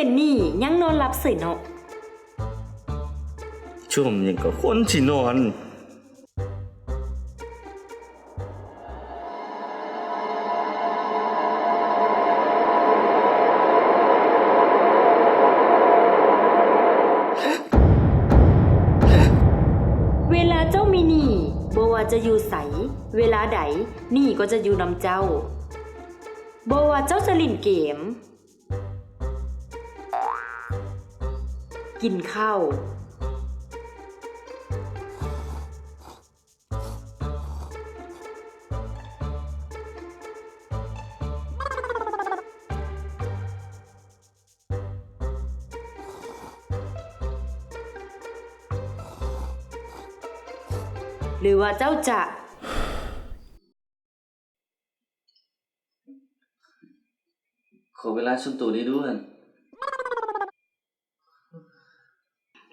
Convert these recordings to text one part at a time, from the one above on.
ເປັນໜີ້ຍັງນອນຫຼັບເສີຍເນາະ. ຊົມຫຍັງກໍຄົນຊິນອນ. ເວລາເຈົ້າມີໜີ້, ບໍ່ວ່າຈະຢູ່ໃສ, ເວລາໃດ, ໜີ້ກໍຈະຢູ່ນຳເຈົ້າ. ບໍ່ວ່າເຈົ້າຈະຫຼິ້ນເກມ, ກິນເຂົ້າ ຫຼືວ່າເຈົ້າຈະ ຂໍເວລາສ່ວນໂຕໄດ້ດ່ວນ.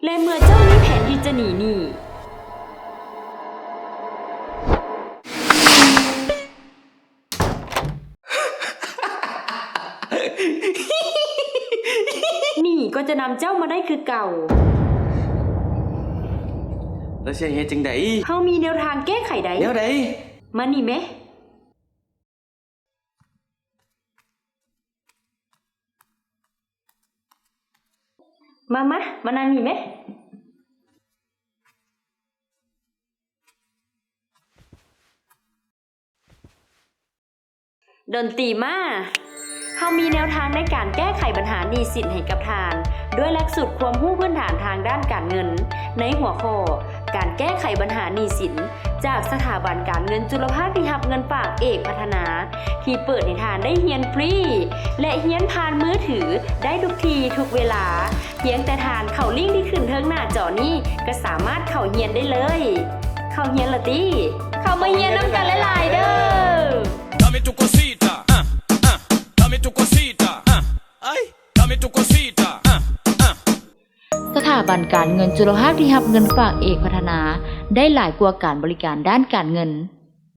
ແລະເມື່ອເຈົ້າມີແຜນທີ່ຈະໜີໜີ້, ໜີ້ກໍຈະນຳເຈົ້າມາໄດ້ຄືເກົ່າ. ແລ້ວຊິໃຫ້ເຮັດຈັ່ງໃດ? ເຮົາມີແນວທາງແກ້ໄຂໄດ໋. ແນວໃດ? ມານີ້ແມ. ມາ ມາ ມານັ່ງນີ້ແມ. ດົນຕີມາ. ເຮົາມີແນວທາງໃນການແກ້ໄຂບັນຫາໜີ້ສິນໃຫ້ກັບທ່ານ ດ້ວຍຫຼັກສູດຄວາມຮູ້ພື້ນຖານທາງດ້ານການເງິນ ໃນຫົວຂໍ້ ການແກ້ໄຂບັນຫາໜີ້ສິນ ຈາກສະຖາບັນການເງິນຈຸລະພາກທີ່ຮັບເງິນຝາກເອກພັດທະນາ ທີ່ເປີດໃຫ້ທ່ານໄດ້ຮຽນຟຣີ ແລະ ຮຽນຜ່ານມືຖືໄດ້ທຸກທີ່ທຸກເວລາ. ພຽງແຕ່ທ່ານເຂົ້າລິ້ງທີ່ຂຶ້ນເທິງໜ້າຈໍນີ້ ກໍສາມາດເຂົ້າຮຽນໄດ້ເລີຍ. ເຂົ້າຮຽນລະຕິ? ເຂົ້າມາຮຽນນຳກັນຫຼາຍໆເດີ້. ສະຖາບັນການເງິນຈຸລະພາກທີ່ຮັບເງິນຝາກເອກພັດທະນາ ໄດ້ຫຼາຍກວ່າການບໍລິການດ້ານການເງິນ.